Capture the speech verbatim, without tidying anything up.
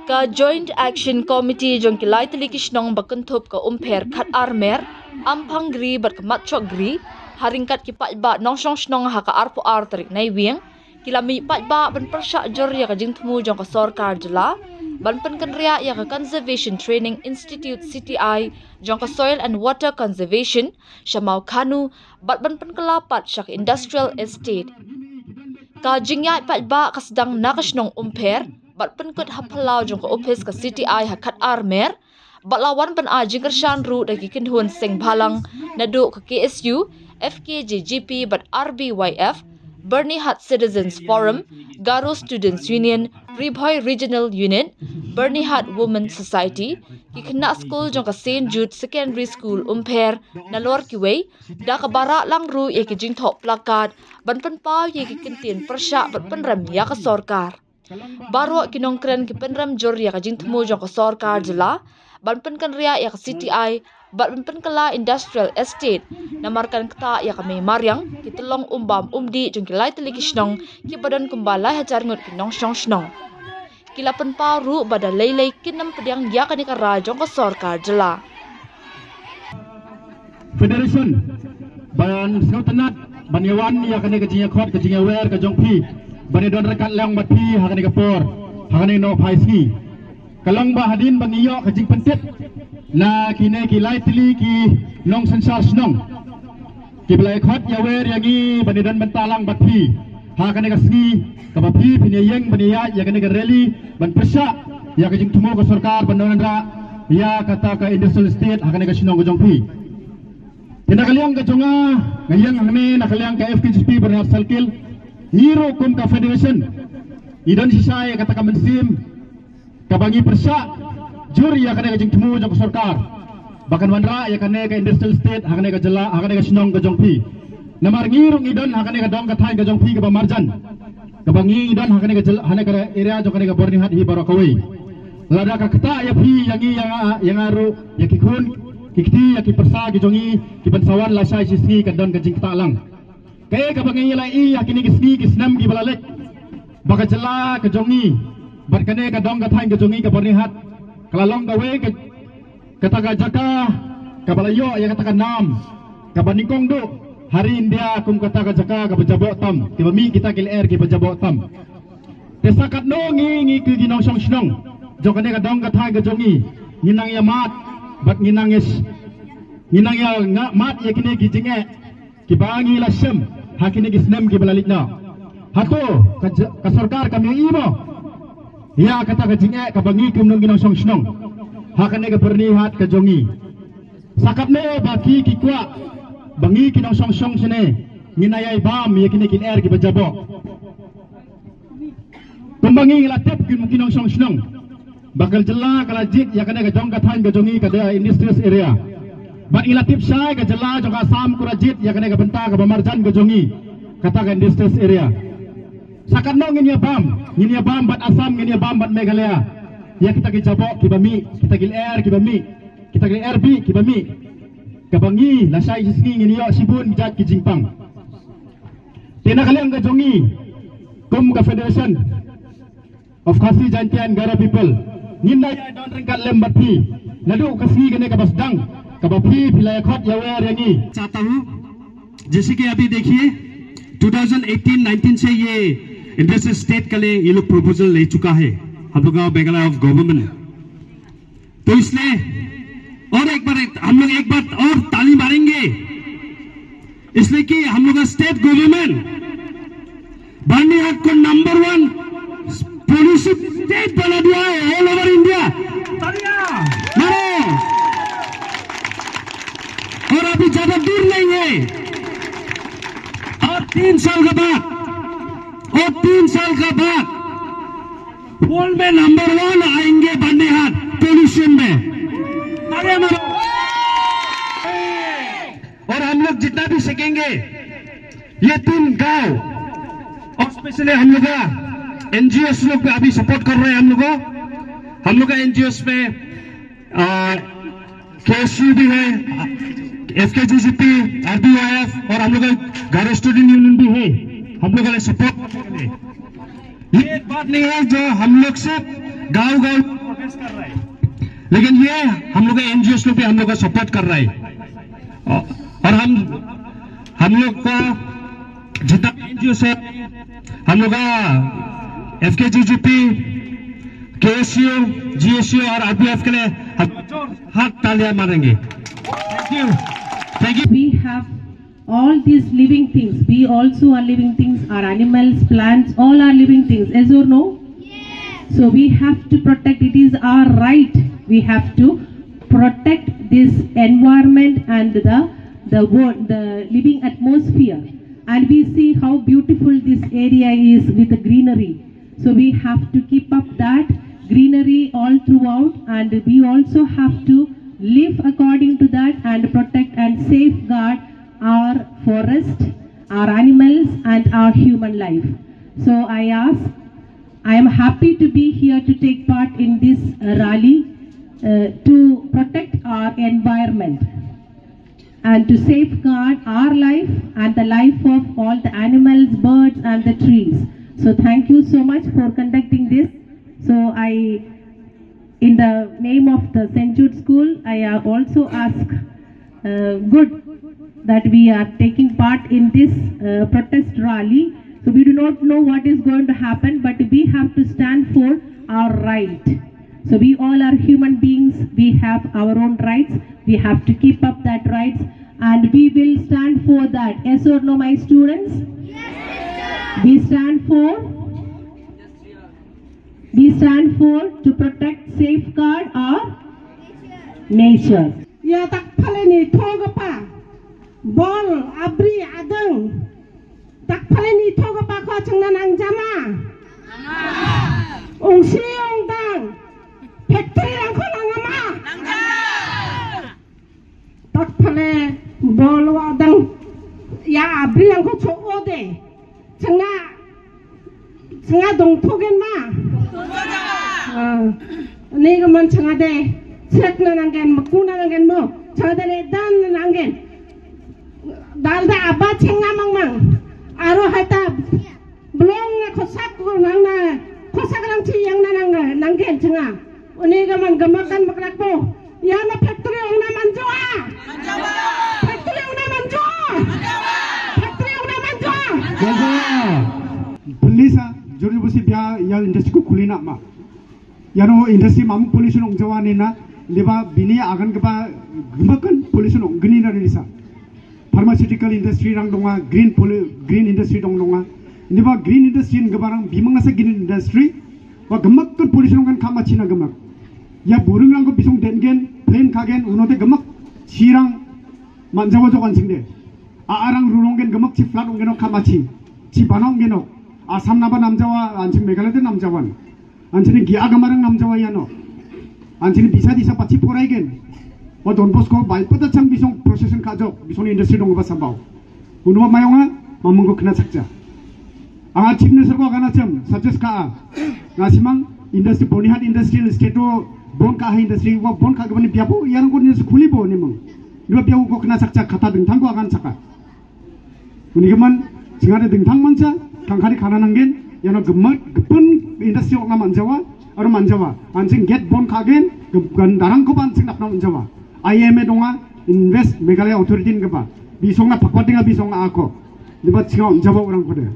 Ka Joint Action Committee jong ki lai tylli ki shnong ba kynthup ka Umpher Khatar Mer, Amphanggri bad ka Matchokgri, ha ryngkat ki paidbah nongshong shnong ha ka arphew ar tarik Naiwieng, ki la mih paidbah ban pyrshah jur ïa ka jingthmu jong ka sorkar jylla ban pynkynriah ïa ka Conservation Training Institute, C T I, jong ka Soil and Water Conservation sha Mawkhanu bad ban pynkylla pat sha ka Industrial Estate. Ka jingïaid paidbah ka sdang na ka shnong Umpher bad pynkut ha phyllaw jong ka ophis ka C T I ha Khatar Mer, bad la wan ban ai jingkyrshan ruh da ki kynhun seng bhalang naduh ka K S U, F K J G P bad R B Y F, Byrnihat Citizens Forum, Garo Students Union, Ri Bhoi Regional Unit, Byrnihat Women Society, ki khynnah skul jong ka Saint Jude Secondary School Umpher, nalor kiwei, da kaba rah lang ruh ïa ki jingthoh placard ban pynpaw ïa ki kyntien pyrshah bad pynrem ïa ka sorkar. Baroh ki nongkren ki pynrem jur ïa ka jingthmu jong ka sorkar jylla ban pynkynriah ïa ka C T I bad ban pynkylla Industrial Estate, namar kan ktah ïa ka mei mariang, ki tyllong umbam umdih jong ki lai tylli ki shnong kiba don kumba lai hajar ngut ki nongshong shnong. Ki la pynpaw ruh ba da lei lei kin ym pdiang ïa kane ka rai jong ka sorkar jylla. Federation ban sngewtynnat ban ïa wan ïa kane ka jingïakhot, ka jingïawer ka jong phi, ban ïa don ryngkat lang bad phi ha kane ka por, ha kane ka nongphaisngi. Ka long ba hadien ba ngi ïoh ka jingpyntip na kine ki lai tylli ki nongsynshar shnong kiba la ïakhot ïawer ïa ngi ban ïa don bynta lang bad phi ha kane ka sngi, kaba phi phin ïa ïeng ban ïa ïaid ïa kane ka rally ban pyrshah ïa ka jingthmu ka sorkar ban wanrah ïa kata ka Industrial Estate ha kane ka shnong ka jong phi. Te na ka liang ka jong nga, nga ïeng hangne na ka liang ka F K J P Byrnihat Circle, ngi ruh kum ka federation ngi don shisha ïa kata ka mynsiem kaba ngi pyrshah jur ïa kane ka jingthmu jong ka sorkar ba kan wanrah ïa kane ka Industrial Estate ha kane ka jylla, ha kane ka shnong ka jong phi. Namar ngi ruh ngi don ha kane ka dong ka thaiñ ka jong phi kaba marjan, kaba ngi ngi don ha kane ka jylla, ha kane ka area jong kane ka Byrnihat hi baroh kawei. Lada ka ktah ïa phi, ïa ngi, ïa nga, ïa nga ruh, ïa ki khun ki kti, ïa ki pyrsa ki jong ngi, ki ban sa wan lashai shisngi kan don ka jingktah lang. Kaei kaba ngi la ïohi ha kine ki sngi ki snem kiba la leit, ba ka jylla ka jong ngi bad kane ka dong ka thaiñ ka jong ngi ka Byrnihat ka la long kawei ka, kata ka jaka kaba la ïoh ïa kata ka nam kaba nyngkong duh ha ri India kum kata ka jaka kaba jaboh tam, kiba mih kita ki lyer kiba jaboh tam. Te sa katno ngi, ngi ki, ki nongshong shnong jong kane ka dong ka thaiñ ka jong ngi, ngi nang ïa mad bad ngi nang ïa sh-, ngi nang ïa nga mad ïa kine ki jingeh kiba ngi la shem ha kine ki snem kiba la leit noh. Hato ka j-, ka sorkar kam ïohi mo ïa kata ka jingeh kaba ngi kum nong, ki nongshong shnong ha kane ka Byrnihat ka jong ngi? Sa katno ba ki, ki kwah ba ngi ki nongshong shnong shane ngin ïai bam ïa kine ki lyer kiba jaboh? Kumba ngi la tip ki, ki nongshong shnong ba ka jylla ka la jied ïa kane ka dong ka thaiñ ka jong ngi ka dei industrious area. Bad ngi la tip shai ka jylla jong ka Assam ka la jied ïa kane ka bynta kaba marjan ka jong ngi, kata ka industrious area. Sa katno ngin ïa bam, ngin ïa bam bad Assam, ngin ïa bam bad Meghalaya ïa kita ki jaboh kiba mih, kita ki lyer kiba mih, kita ki lyer bih kiba mih, kaba ngi lashai shisngi ngin ïoh shibun jait ki jingpang. Te na ka liang ka jong ngi kum ka Federation of Khasi Jaintia and Garo People, ngin da ïa don ryngkat lem bad phi naduh ka sngi kane kaba sdang, kaba phi, phi la ïakhot ïawer ïa ngi. चाहता हूँ, जैसे कि अभी देखिए, ट्वेंटी एटीन नाइनटीन से ये इंडस्ट्रियल एस्टेट के लिए ये लोग प्रपोजल ले चुका है हम लोग का मेघालय ऑफ गवर्नमेंट। तो इसलिए और एक बार, एक, हम लोग एक बार और ताली मारेंगे, इसलिए कि हम लोग का स्टेट गवर्नमेंट बर्निहाट को नंबर वन पॉल्यूशन स्टेट बना दिया है ऑल ओवर इंडिया। मारो। और अभी ज्यादा दूर नहीं है, और तीन साल के बाद, और तीन साल के बाद वर्ल्ड में नंबर वन आएंगे बर्निहाट पॉल्यूशन में। अरे मारो। और हम लोग जितना भी सीखेंगे, ये तीन गांव, और स्पेशली हम लोग का एनजीओ लोग भी अभी सपोर्ट कर रहे हैं हम लोग को। हम लोग का एनजीओ में केएसयू भी है, एफकेजीजीपी, आरबीओएफ, और हम लोग का गारो स्टूडेंट यूनियन भी है। हम लोग का सपोर्ट, ये एक बात नहीं है जो हम लोग से गांव गांव लेकिन ये हम लोग का एनजीओ लोग भी हम लोग का सपोर्ट कर रहा है। और हम हम लोग का जितना एनजीओ है, हम लोग का एफकेजीजीपी, केएसयू, जीएसयू और आरपीएफ के लिए हम जोर हाथ तालियां मारेंगे। Thank you. Thank you. We have all these living things. We also are living things. Our animals, plants, all are living things. Yes or no? So we have to protect. It is our right. We have to protect this environment and the the world, the living atmosphere. And we see how beautiful this area is with the greenery. So we have to keep up that greenery all throughout, and we also have to live according to that and protect and safeguard our forest, our animals, and our human life. So I ask, I am happy to be here to take part in this uh, rally uh, to protect our environment and to safeguard our life and the life of all the animals, birds, and the trees. So thank you so much for conducting this. So I, in the name of the Saint Jude School, I uh, also ask, uh, good that we are taking part in this uh, protest rally. So we do not know what is going to happen, but we have to stand for our right. So we all are human beings. We have our own rights. We have to keep up that rights, and we will stand for that. Yes or no, my students? We stand for, we stand for to protect, safeguard our nature. Ïa tak phale ni tho gapa bol abri adang. Tak phale ni tho gapa ko chang na nang jama. Ong si ong dang. Factory lang ko nang ama. Tak phale bol wa dang. Ïa abri lang ko cho o de. Chang na Chang nga dong thugen ma. Ah, ni ka man chang nga de. Sek na nang gen, maku na nang gen mo. Chang nga de le dan na nang gen. Dal da aba chang nga mang mang. Aro hata blong na khosak ko nang na khosak lang chi yang na nang nang gen chang nga. Uni ka man gamakan makrak po. Ïa na factory ong na manjua. Factory ong na manjua. Factory ong na manjua. Manjua. Police a jori busi bia ïa industry ko khuli na ma. Ïa no industry mam pollution ong jawa ni na liba bini agan kaba gmakan pollution ong gni na ni sa. Pharmaceutical industry rang donga, green poli-, green industry dong donga. Ni ba green industry ni ba rang bimang nasa green industry. Ba gemak kan pollution kan kama China gemak. Ya burung rang ko bisong den gen, plane ka gen, uno de gemak chirang manjawa jok ansing de. A arang rurong gen gemak chi flat ong gen kama chi. Chi bana ong gen. Assam naba namjawa, ansing Meghalaya de namjawan. Anjini gi aga marang namjawa ïano. Anjini bisa disa pachi porai gen. O Don Bosco bai pata chang bisong procession ka jok, bisong industry dong ba sambao. Unwa mayonga, mamang ko kena sakja. Anga chief minister ko agana cham, suggest ka a. Nga simang industry Bonihat industry state o bon ka ha industry wa bon ka gabani biapo, ïano ko industry khuli bo ni mang. Dua biapo ko kena sakja kata ding tang ko agan saka. Uni ka man, singa de dingthang mansa, kang khari khana nanggen, ïano gemat, gepun industry ong na manjawa, aro manjawa. Ansing get bon kagen, ge-, gan darang ko ban sing dap na manjawa. I M A donga, invest Meghalaya authority ni kaba. Bisong na pakwa dinga bisong na ako. Dibat singa manjawa orang ko de.